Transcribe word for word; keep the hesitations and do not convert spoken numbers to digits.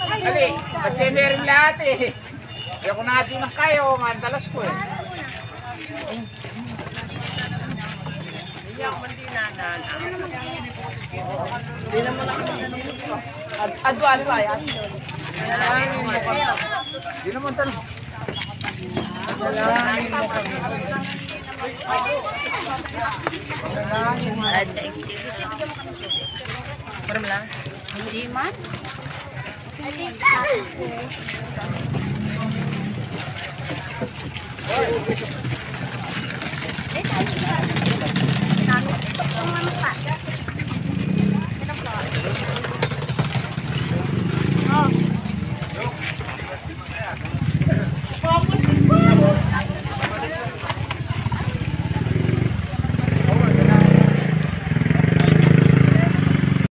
Dali, kasi meron lahat eh. Kaya ko na din ang kayo, mandalas ko eh. Ad-, advance pa yan. Di naman tanong. Para mo lang. Di man.